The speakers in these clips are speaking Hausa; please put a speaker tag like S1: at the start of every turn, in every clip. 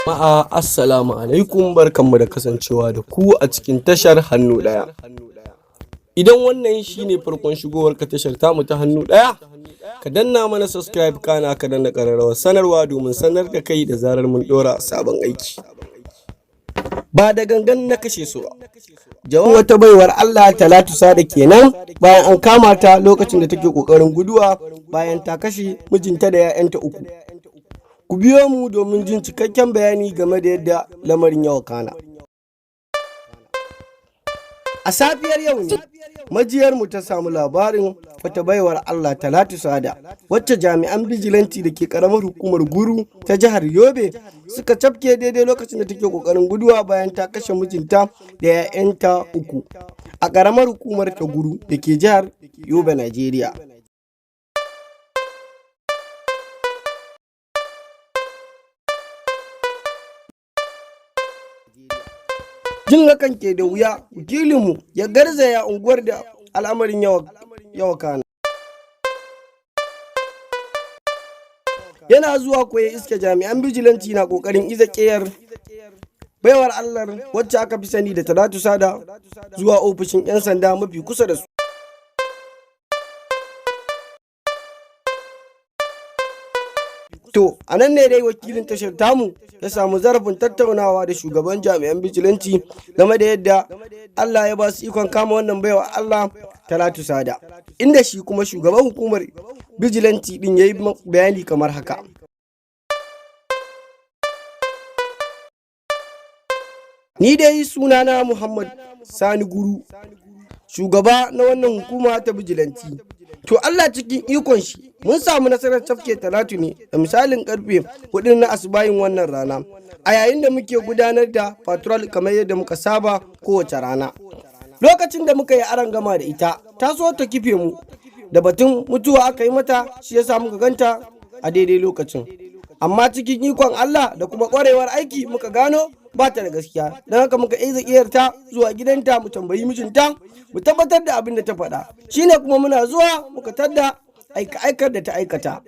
S1: Jama'a, assalamu alaikum, barkanmu da kasancewa da ku a cikin tashar Hannu Ɗaya. Idan wannan shine farkon shigowar ka tashar tamu ta Hannu Ɗaya, ka danna mana subscribe, kana ka danna ƙararrawar sanarwa domin sanar da kai da zarar mun ɗora sabon aiki. Ba da gangan na kashe su ba. Jawabin wata baiwar Allah Talatu Sada kenan bayan an kama ta lokacin da take ƙoƙarin guduwa bayan ta kashe mijinta da 'ya'yanta uku. Ku biyo mu domin jin cikakken bayani game da yadda lamarin ya wakana. A safiyar yau ne majiyarmu ta samu labarin wata baiwar Allah Talatu Sada, wacce jami'an bijilanti da ke karamar hukumar Guru ta jihar Yobe suka cafke daidai lokacin da take kokarin guduwa bayan ta kashe mijinta da 'ya'yanta uku a karamar hukumar ta Guru da ke jihar Yobe, Najeriya. Jin hakan ke da wuya, wakilinmu ya garzaya unguwar da al'amarin ya wakana. Yana zuwa ko ya iske jami'an bijilanti na kokarin iza ƙeyar baiwar Allah wacce aka fi sani da Talatu Sada zuwa ofishin 'yan sanda mafi kusa da su. To, a nan ne dai wakilin tashar tamu ya samu zarafin tattaunawa da shugaban jami'an bijilanti game da yadda Allah ya ba su ikon kama wannan baiwa Allah Talatu Sada. Inda shi kuma shugaban hukumar bijilanti din ya yi bayani kamar haka. Ni dai sunana Muhammad Sani Guru, shugaba na wannan hukuma ta bijilanti. To, Allah cikin ikon shi mun samu nasarar tafke Talatu ne da misalin karfe 4 na asubahin wannan rana, a yayin da muke gudanar da patrol kamar yadda muka saba kowace rana. Lokacin da muka yi aron gama da ita, ta so ta kife mu da batun mutuwa aka yi mata, shi yasa muka ganta a daidai lokacin. Amma cikin ikon Allah da kuma kwarewar aiki muka gano ba ta da gaskiya, don haka muka iza ta zuwa gidanta mu tambayi mijinta, mu tabbatar da abin da ta faɗa. Shine kuma muna zuwa muka tadda aika-aikar da ta aikata.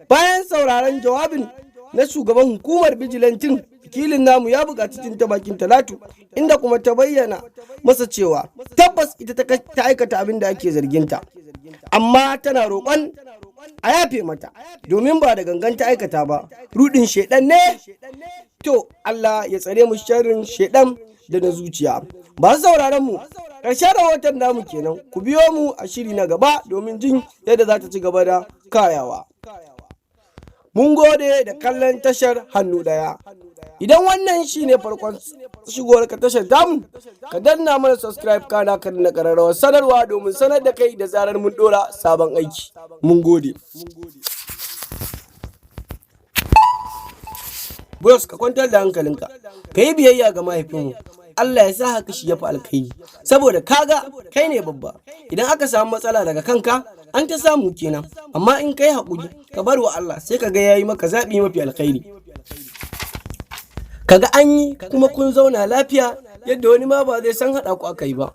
S1: Bayan sauraron jawabin na shugaban hukumar bijilantin, wakilin namu ya buƙaci jin ta bakin Talatu, inda kuma ta bayyana masa cewa tabbas ita ta aikata abin da ake zarginta, amma tana roƙon a yafe mata domin ba da gangan ta aikata ba, rudin shedan ne. To, Allah ya tsare mu sharrin shedan da na zuciya. Ba sauraron mu, ƙarshen rahoton namu kenan. Ku biyo mu a shiri na gaba domin jin yadda za ta ci gaba da kayawa. Mun gode da kallon tashar Hannu Ɗaya. Idan wannan shine farkon shigowar ka tashar tamu, ka danna mana subscribe, kana ka danna ƙararrawar sanarwa domin sanar da kai da zarar mun ɗora sabon aiki. Mun gode. Bros, ka kwantar da hankalinka, ka yi biyayya ga mahaifinmu. Allah ya sa haka shi ya fi alkhairi, saboda kaga kai ne babba. Idan aka samu matsala daga kanka, an ta samu kenan. Amma in kai haƙuri ka bar wa Allah, sai ka ga yayi maka zaɓi mafi alkhairi. Kaga an yi kuma kun zauna lafiya yadda wani ma ba zai san haɗa ku aka yi ba.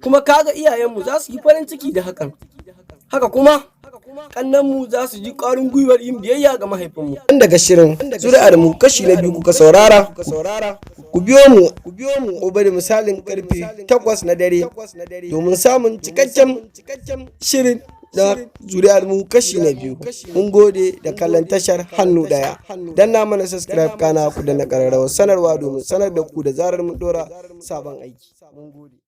S1: Kuma kaga iyayenmu za su yi farin ciki da hakan. Haka kuma kannanmu za su ji ƙwarin gwiwar yin biyayya ga mahaifinmu. Daga shirin zuri'ar mu kashi na biyu kuka saurara, ku biyo mu gobe da misalin karfe 8 na dare domin samun cikakken shirin na zuri'ar mu kashi na biyu. Mun gode da kallon tashar Hannu Ɗaya. Danna mana subscribe, kana ku da na ƙararrawar sanarwa domin sanar da ku da zarar mun ɗora sabon aiki. Mun gode.